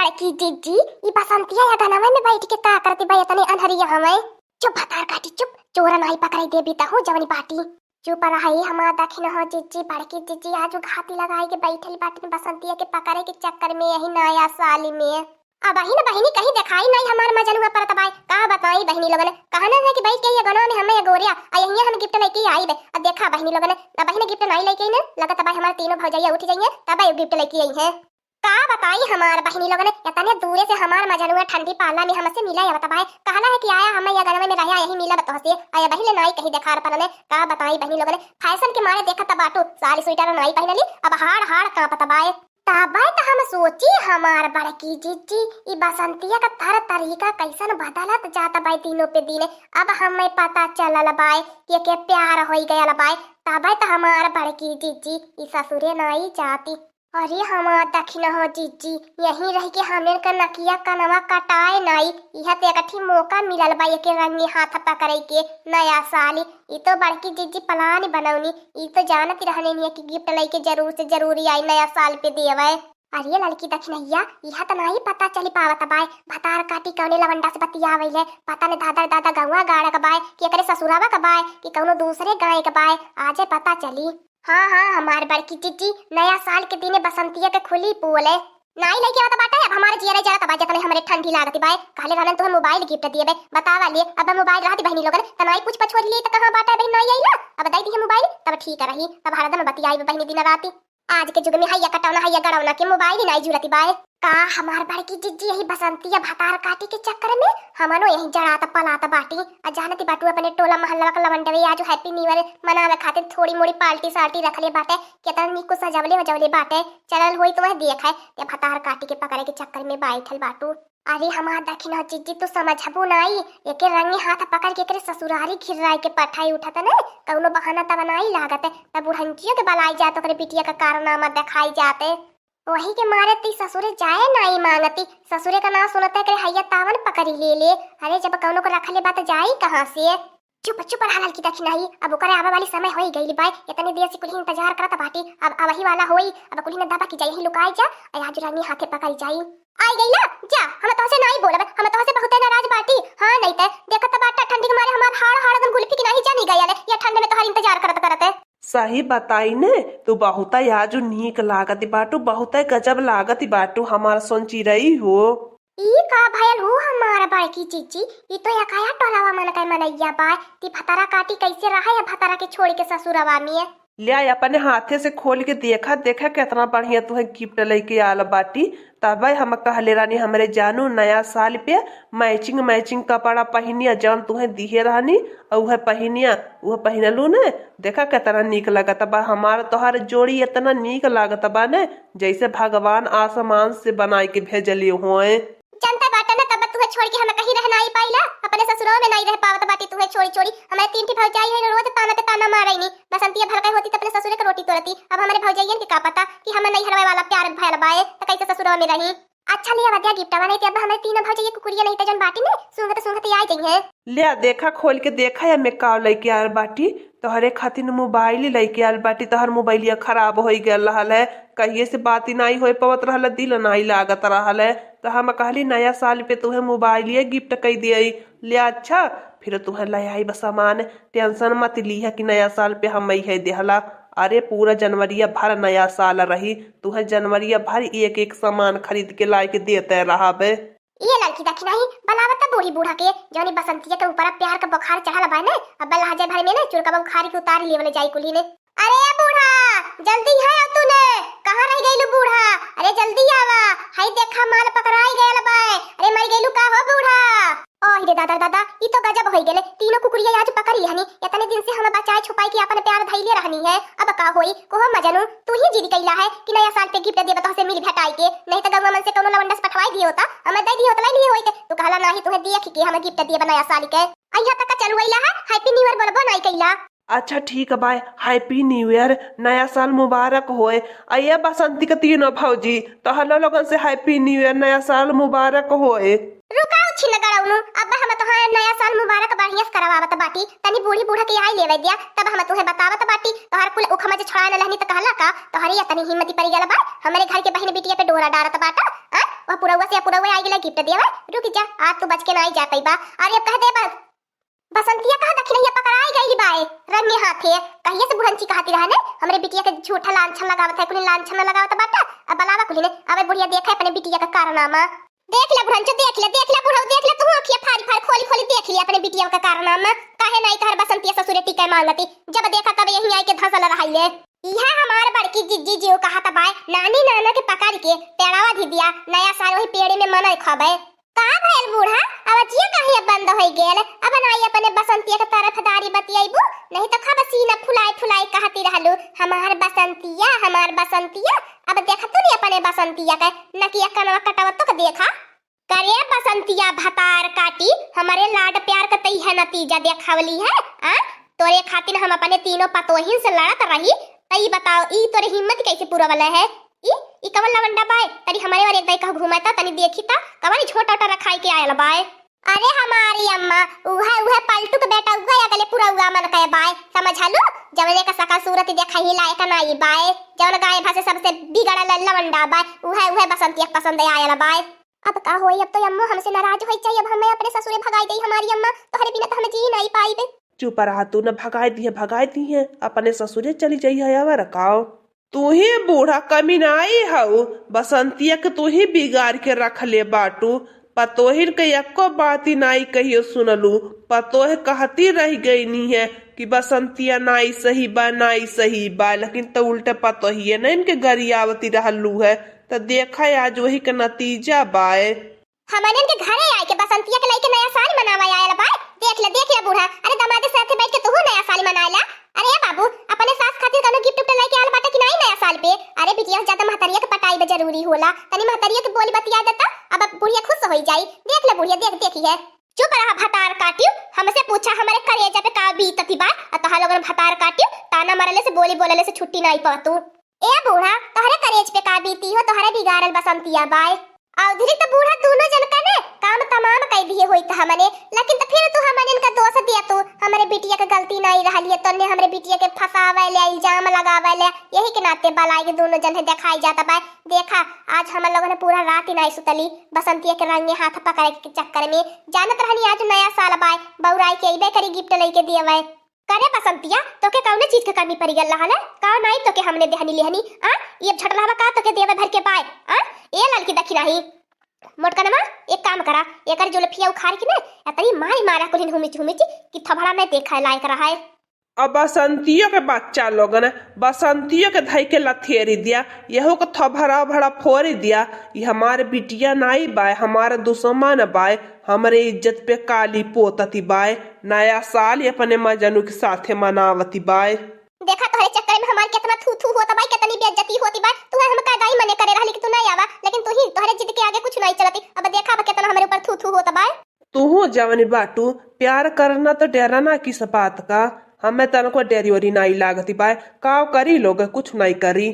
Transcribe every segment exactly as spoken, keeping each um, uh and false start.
बड़की जिज्जी, ई बसंतिया या गनवा में बैठ के का करती बा इतने अन्हरिया हमें? चुप भतार काटी चुप, चोरन आई पकड़ाई देबी तहु जवनी बाटी। चुप रहा ई हमार दखिन हो जिज्जी, बड़की जिज्जी आजू घाती लगाई के बैठल बाटिन बसंतिया के पकड़े के चक्कर में यही नया साल में। अबहिन बहिनी कहीं देखाई नाई हमार मजनुआ परत बाय। का बताई बहिनी लोगन, कहना है कि बैठ के ये गनवा में हमें ये गोरिया, आ यहिया हम gift लेके आई बे। अब देखा बहिनी लोगन, अबहिन gift नाई लेके आई ना, लगत बाय हमार तीनों भौजैया उठ जाइए, तब गिफ्ट लेके आई है। का बताई हमार बहिनी लोगन, इतने दूरे से हमार मजनुआ ठंडी पाला में हमसे मिला आवत बाय। कहला है कि आया हमें ये गनवा में रहा, यही मिला बतोह से, आ अबहिन नाई कहीं देखार परने। का बताई बहिनी लोगन, fashion के मारे देखत बाटू, साड़ी स्वेटर नाई पहनली, अब हाड़ हाड़ कांपत बाय। तबे त हम सोची हमार बड़की जिज्जी, ई बसंतिया का तौर तरीका कैसन बदलत जात बाय दिनों पे दिन। अब हमें पता चलल बाय कि एके प्यार होई गयल बाय। तबे त हमार बड़की जिज्जी ई ससुरे नाई जाती। अरे हमार दखिन हो जिज्जी, यहीं रह के हमन का नकिया कनवा कटाए नाई। इह त एकठी मौका मिलल बा एके रंगी हाथ पकड़े के नया साल। ई तो बड़की जिज्जी plan बनौनी, ई तो जानत रहने नहीं कि gift लेके जरूर से जरूरी आई नया साल पे देवे। अरे ललकी दखिनैया, इह त नाई पता चली पावत बाय, भतार काटी कौने लवंडा से बतियावैले, पता न दादा दादा गौवा गाड़ा का बाय, कि एकरे ससुरावा का बाय, कि कौनो दूसरे गाय का बाय, आजे पता चली। हाँ, हाँ, हमार बड़की जिज्जी, नया साल के दिने बसंतिया के खुली पोल। नाई लेके आवत बाटे, अब हमार जियरा जरत बा, जतने हमरे ठंडी लागत बाय। कहले रहलन तुहे mobile gift दिए बे, बतावा लिए, अब mobile रहत बहिनी लोगन, त नाई पूछ पछोरी लिए त कहाँ बाटे बहिन नाई आइला, अब दई दिए mobile, तब ठीक रही, तब हरदम बतियाई बहिनी दिन राती। आज के जुग में हैया कटौना, हैया गड़ौना के mobile ही नाई जुरत बाय। का हमार बड़की जिज्जी यही बसंतिया भतार काटी के चक्कर में हमनो यही जड़ात पलात बाटी। आ जानती बाटू अपने टोला महल्ला का लवंडवे आज Happy New Year मनावे खातिर थोड़ी मोड़ी party साल्टी रखले बाटे। केतना नीक को सजवले वजवले बाटे। चलल होई तो वह देख है, ते भतार काटी के पकड़े के चक्कर में बैठल बाटू। अरे हमार दखिन हो जिज्जी, तू समझबू नाई, एके रंगी हाथ पकड़ के एकरे ससुरारी घिर्राई के पठाई उठत न, कौनो बहाना तब नाई लागत, तब बुढ़ंचियो के बलाई जात, ओकरे बिटिया का कारनामा देखाई जाते। वही के मारे ती ससुरे जाए नाई मांगती, ससुरे का नाम सुनते एकरे हैया तावन पकड़ी ले ले। अरे जब कौनो को रखले बा त जाई कहाँ से? चुप, चुप रहा ललकी दखिनाई, अब ओकरे आवे वाली समय होई गइल बाय। इतने देर से कुल्ही इंतजार करत बाटी, अब आवही वाला होई। अब कुल्ही न दबा की जाई, यहीं लुकाई जा, आ आज रानी हाथे पकड़ी जाई। आई गइला, जा, हम तोहसे नाई बोलब, हम तोहसे बहुते नाराज बाटी। हाँ, नहीं ते, देखत बाटा ठंडी के मारे हमार हाड़, हाड़ एकदम गुल्फी की नाई जानी गयल, या ठंड में तोहार इंतजार करत करत। सही बताई ने, तू बहुते आजू नीक लागत बाटू, बहुते गजब लागत बाटू, हमार सोन चिरई हो। ई का भयल हो हमार बड़की जिज्जी, ई तो यकाया टोलावा मन के मनैया बा। ती भतारा काटी कैसे रहा है भतारा के छोड़ के ससुरवा में? ले आय, अपने हाथे से खोल के देखा, देखा केतना बढ़िया तुहे gift लेके आल बाटी। तबे हम कहले रहनी, हमरे जानू, नया साल पे matching matching कपड़ा पहिनिया, जौन तुहे दिहे रहनी, अउहे पहिनिया, उहे पहिनलू ने। देखा केतना नीक लगत बा। हमार तोहार जोड़ी एतना नीक लागत बा ने, जैसे भगवान आसमान से बनाई के भेजले होए। जनता बाटा ना, तब तुहे छोड़ के हम कहीं रह नाई पाइला, अपने ससुरवा में नाई रह पावत बाटी तुहे छोड़ी छोड़ी। हमारे तीन ठी भौजाई है, रोज ताना पे ताना मारैनी। बसंतिया भलकै होती त अपने ससुरे के रोटी तोड़ती। अब हमारे भौजाइयन के का पता कि हमर नैहरवा वाला प्यार भयल बाए, त कैसे ससुरवा में रही। अच्छा लिया बदिया गिफ्टवा, नहीं त अब हमारे तीनों भौजाई कुकुरिया नहीं त जौन बाटी ने, सूंघत सूंघत आ जइहें। ले आ, देखा, खोल के देखा, एमे का लइके आयल बाटी। तोहरे खातिर मोबाइल लइके आयल बाटी, तोहर मोबाइलिया खराब होई गयल रहल है, कहिए से बात ही नाई होए पावत रहल है, दिल नाई लागत रहल है, तो हम कहली नया साल पे तुहे मोबाइलिया गिफ्ट कई दियई। ले अच्छा, फिर तुहे ले आई बस सामान, टेंशन मत लीहा कि नया साल पे हम है देहला। अरे पूरा जनवरिया भर नया साल रही, तुहे जनवरिया भर एक एक सामान खरीद के लाए के देते रहबे। ये लड़की देखी नहीं, बलावत बूढ़ी बूढ़ा के, जौनी बसंतिया के ऊपर प्यार का बुखार चढ़ल बा ने, अब बल्ला जाए भर में ने चुरकबा उखाड़ के उतार लेवल जाई कुल्ही ने। अरे ए बूढ़ा, जल्दी है आओ तूने, कहाँ रह गइलू बूढ़ा? अरे जल्दी आवा, हई देखा माल पकड़ाई गयल बा। अरे मर गइलू का हो बूढ़ा? ओह रे दादा दादा, ई तो गजब होई गेले, तीनों कुकुरिया आज पकड़ लिहनी। इतने दिन से हम बचाए छुपाई के अपन प्यार धइले रहनी है, अब का होई? कोहो मजनू, तू ही जिद कइला है कि नया साल पे गिफ्ट देबे तोहसे मिल भेटाई के, नहीं तो गौवा मन से कौनो लवंडस पठवाई दिए होता, हमें दे दिए होता, ले लिए होई ते। तू कहला नाही तुहे देख के हमें गिफ्ट देबे नया साल के। अइहा तक चलुआइला है, हैप्पी न्यू ईयर बोलबो नाही कइला। अच्छा ठीक बाय, हैप्पी न्यू ईयर, नया साल मुबारक होए। आ ये बसंती के तीनों भौजी, तोहलो लोगन से हैप्पी न्यू ईयर, नया साल मुबारक होए। रुका उछिन गड़ौनू, अब हम तोहार नया साल मुबारक बढ़िया से करवावत बाटी। तनी बूढ़ी बूढ़ा के आई लेवे दिया, तब हम तुहे बतावत बाटी। तोहार कुल उखमा जे छोड़ाए न लहनी त कहला का, तोहरे इतनी हिम्मती परि गल बा, हमरे घर के बहिन बिटिया पे डोरा डारत बाटा। आ? अब पुरौआ से पुरौआ आइ गेला गिफ्ट देवा, रुक जा, आज तू बच के नाई जा पइबा। अरे अब कह दे बस, बसंतिया कहा दखिनहिया पकड़ाई गइल बाए रंगे हाथे। कहिए से बुढ़ंची कहती रहा ने, हमरे बिटिया के झूठा लांछन लगावत है, कुली लांछन न लगावत बाटा। अब बलावा कुली ने, अबे बुढ़िया देखा अपने बिटिया का कारनामा। देख ले बुढ़ंचो, देख ले, देख ले बुढ़ऊ, देख ले तू, अखिया फारी फारी खोली खोली देख ले अपने बिटिया का कारनामा। काहे नाई तहर बसंतिया ससुरे टिकै मांगती, जब देखा तब यहीं आइके धंसल रहाई ले। इहे हमार बड़की जिज्जी जिउ कहत बाय, नानी नाना के पकड़ के पेड़वा धी दिया, नया साल वही पेड़े में मनई खबे। का भयल बूढ़ा, अब जिया काहे बंद होई गेल? अब नाई अपने बसंतिया के तरफदारी बतियाइबू, नहीं तो खब सीना फुलाई फुलाई कहती रहलू, हमार बसंतिया, हमार बसंतिया। अब देखतू नहीं अपने बसंतिया के, नकिया कनवा कटवतो के देखा। करे बसंतिया भतार काटी, हमरे लाड प्यार के तई है नतीजा देखावली है, आ? तोरे खातिर हम अपने तीनों पतोहिन से लड़त रही, त ई बताओ, ई तोरे हिम्मत कैसे पूरा वाला है? ई, ई कवन लवंडा बाय? तरी हमरे और एक दाई कह घूमता, तनी देखी ता, कवन छोटा ओटा रखाई के आयल बाय? अरे हमारी अम्मा, उहे, उहे पलटू के बेटा, उहे अगले पुरौआ मन के बाय, समझलू? जवने का सकल सूरत देखाई लायक नाई बाय, जवन गाय भैंसे सबसे बिगड़ल लवंडा बाय, उहे, उहे बसंतिया के पसंद आयल बाय। अब का होई, अब तो अम्मो हमसे नाराज होई चाहिए, अब हमें अपने ससुरे भगाई देई हमारी अम्मा, तोहरे बिना तो हम जी नहीं पाइबे। चुप रहा तू, न भगाई दिहे, भगाई दिहे, अपने ससुरे चली जाई है, और काओ। तू ही बूढ़ा कमीनाई हऊ, बसंतिया के तू ही बिगाड़ के रख ले बाटू। पतोहिन के एको बात ही नाई कहियो सुनलू। पतोह कहती रह गईनी है कि बसंतिया नाई सही बा, नाई सही बा, लेकिन त उल्टे पतोहिए न इनके गरियावती रहलू है। त देखा आज वही के नतीजा बाय। हमनन के घरे आए के बसंतिया के लइके नया साल मनावे आयल बाय। देख ले, देख ले बूढ़ा, अरे दामाद साथे बैठ के तू नया साल मनाएला। अरे ए बाबू, अपने सास खातिर कौनो गिफ्ट उफ्ट लइके आयल बाटे कि नाई नया साल पे? अरे बिटिया, ज्यादा महतरिया के पटाई बे जरूरी होला, तनी महतरिया के बोली बतिया देता, अब बुढ़िया खुश होई जाई। देख ले बुढ़िया, देख देखी है। चुप रहा भतार काटियो, हमसे पूछा हमरे करेजा पे का बीतती बा, आ तोहार लोगन भतार काटियो, ताना मारले से बोली बोलले से छुट्टी नाई पावतू। ए बूढ़ा, तोहरे करेज पे का बीती हो, तोहरे बिगाड़ल बसंतिया बाय। अउर धीरे त बूढ़ा दोनों जन का ने काम तमाम कई दिए होई त हमने, लेकिन त फिर तू हमने इनका दोष दिया, तू हमरे बिटिया के गलती नाई रहल है, तन्ने हमरे बिटिया के फंसावे ले, इल्जाम लगावे ले, यही के नाते बलाई के दोनों जन है देखाई जाता बाय। देखा, आज हमन लोगन ने पूरा रात ही नाई सुतली, बसंतिया के रंगे हाथ पकड़े के चक्कर में। जानत रहनी आज नया साल बाय, बउराई के अइबे करी गिफ्ट लेके दिए बाय। करे बसंतिया, तोके कौने चीज के कमी पड़ी गल रहल है? का नाई तोके हमने देहनी लेहनी, आ? ये झटलावा का तोके देवे भर के पाए, आ? ए ललकी दखिनाही। मोटकनमा, एक काम करा, एकर जुल्फिया उखाड़ के ने, अतरी मारी मारा कुलिन हुमिच हुमिच कि थोबड़ा में देखे लायक रहा है। अब बसंतियों के बच्चा लोगन, बसंतियों के धई के लथेरी दिया, यहू के थोबड़ा भड़ा फोरी दिया। ये हमार बिटिया नाई बाय, हमार दुश्मन बाय, हमरे इज्जत पे काली पोतती बाय। नया साल ये अपने मजनू के साथे मनावती बाय। देखा तोहरे चक्कर में हमार कितना थू थू होत बाय, कितनी बेइज्जती होती बाय। तू है हम का दाई मने करे रहली कि तू नहीं आवा, लेकिन तू ही, तोहरे जिद के आगे कुछ नहीं चलती। अब देखा अब कितना हमरे ऊपर थू थू होत बाय। तू जवनी बाटू, प्यार करना तो डरना किस बात का, हमें तनको डरी वरी नहीं लागती बाय। काव करी लोग, कुछ नहीं करी।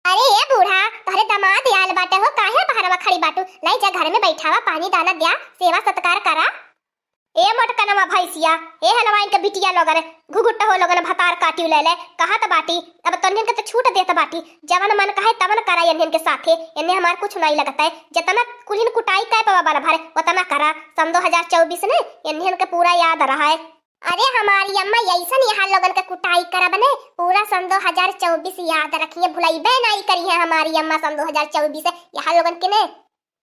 अरे ए बूढ़ा, तोहरे दामाद आयल बाटे हो, काहे बहरवा खड़ी बाटू? लाई जा घर में बैठावा, पानी दाना द्या, सेवा सत्कार करा। ए मोटकनवा भैंसिया, ए हलवाइन के बिटिया लोगन, घुघुट हो लोगन भतार काटियो ले ले, कहत बाटी, अब तन्निन के तो छूट देत बाटी, जवन मन कहे तवन करा एन्हन के साथे, एन्हे हमार कुछ नहीं लगत है, जितना कुलिन कुटाई कै पवा बल भर, उतना करा, सन दो हजार चउबीस ने एन्हन के पूरा याद रहा है। अरे हमारी अम्मा, यैसन यहाँ लोगन के कुटाई करब ने, पूरा सन दो हजार चउबीस याद रखिए, भुलैबे नहीं करी है हमारी अम्मा सन दो हजार चउबीस यहाँ लोगन के ने।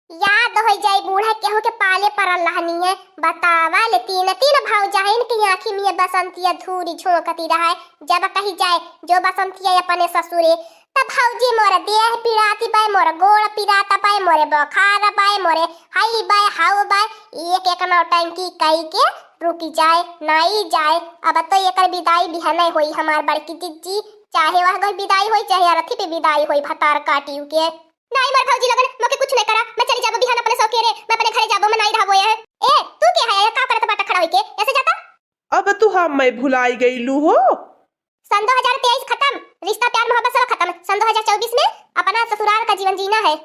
याद हो जाए बूढ़ा केहू के पाले पड़ल रहनी है। बतावा ले, तीन तीन भौजाइन के आँखी में बसंतिया धूरी झोंकती रहे। जब कही जाए जो बसंतिया अपने ससुरे, तब भौजी मोर देह पिराती बाय, मोर गोड़ पिराता बाय, मोरे बोखार बाय, मोरे हई बाय, हाउ बाय, एक एक नौटंकी कई के रुकी जाए, नाई जाए। अब तो एकर विदाई बिहने होई हमार बड़की जिज्जी, चाहे वह घर विदाई होई, चाहे अरथी पे विदाई होई भतार काटियो के। नाई मोर भौजी लोगन, मोके कुछ नहीं करा, मैं चली जाबो बिहान अपने सौकेरे, मैं अपने घरे जाबो, मैं नाई रहबो यहाँ। ए, तू के है, का करत बाटा खड़ा होइके? ऐसे जाता? अब तू हम मैं भुलाई गईलू हो। सन दो हजार तेईस खत्म, रिश्ता प्यार मोहब्बत सब खत्म। सन दो हजार चउबीस में अपना ससुराल का जीवन जीना है।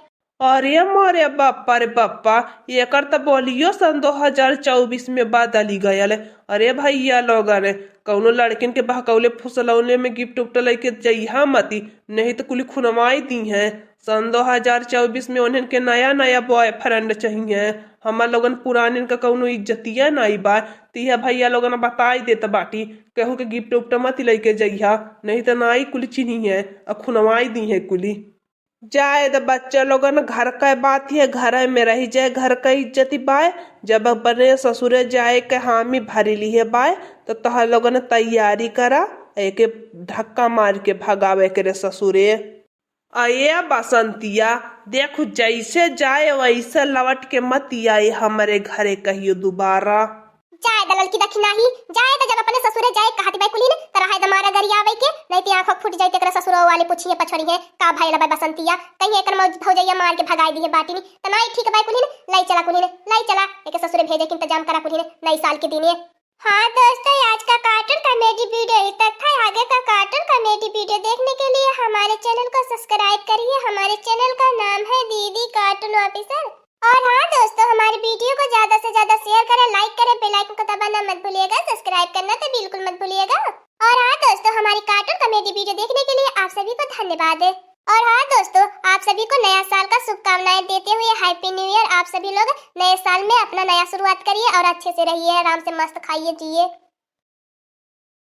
अरे मोरे बप्पा रे बप्पा, एकर त बोलियो सन दो हजार चउबीस में बदली गयल। अरे भैया लोगन, कौनो लड़किन के बहकौले फुसलौले में गिफ्ट उफ्ट लेके जइहा मती, नहीं तो कुली खुनवाई दी हैं। सन दो हजार चउबीस में उन्हन के नया नया बॉयफ्रेंड चाहिए। हमर लोगन पुरानिन का कउनो इज्जतिया नाई बा। त इहे भइया लोगन बताई देत बाटी, केहू के गिफ्ट उफ्ट मत लइके जइहा, नहीं त नाई कुल चिन्हिहे अ खुनवाई दिहे कुली। जाए द बच्चा लोगन, घर का बात है, घर में रही जाए, घर का इज्जत बाय। जब अपने ससुरे जाए के हामी भरी लिहे बाय, त तोहर लोगन तैयारी करा, एके धक्का मार के भगावे के रे ससुरे। अये बसंतिया, देखु जैसे जाए वैसे लौट के मत आए हमरे घरे कहियो दोबारा। जाए द ललकी दखिनाही, जाए द, जब अपने ससुरे जाए कहत बाय कुलीन, त रहे द मारा गरियावे के, नहीं त आँखों फूट जाए, तेकरा ससुरो वाले पूछिए पछोरिए, का भइल बाय बसंतिया, कहीं एकर मौज भौजैया मार के भगाई दिहे बाटिनी, त नाई ठीक बाय कुलीन, लाई चला कुलीन, लाई चला, एके ससुरे भेजे के इंतजाम करा कुलीन, नई साल के दिने। हाँ दोस्तों, आज का कार्टून कॉमेडी वीडियो इतना था। आगे का कार्टून कॉमेडी वीडियो देखने के लिए हमारे चैनल को सब्सक्राइब करिए। हमारे चैनल का नाम है दीदी कार्टून ऑफिसर। और हाँ दोस्तों, हमारे वीडियो को ज्यादा से ज्यादा शेयर करें, लाइक करें, बेल आइकन को दबाना मत भूलिएगा, सब्सक्राइब करना तो बिल्कुल मत भूलिएगा। और हाँ दोस्तों, हमारी कार्टून कॉमेडी वीडियो देखने के लिए आप सभी को धन्यवाद है। और हाँ दोस्तों, आप सभी को नया साल का शुभकामनाएं देते हुए हैप्पी न्यू ईयर। आप सभी लोग नए साल में अपना नया शुरुआत करिए और अच्छे से रहिए, आराम से मस्त खाइए जिए।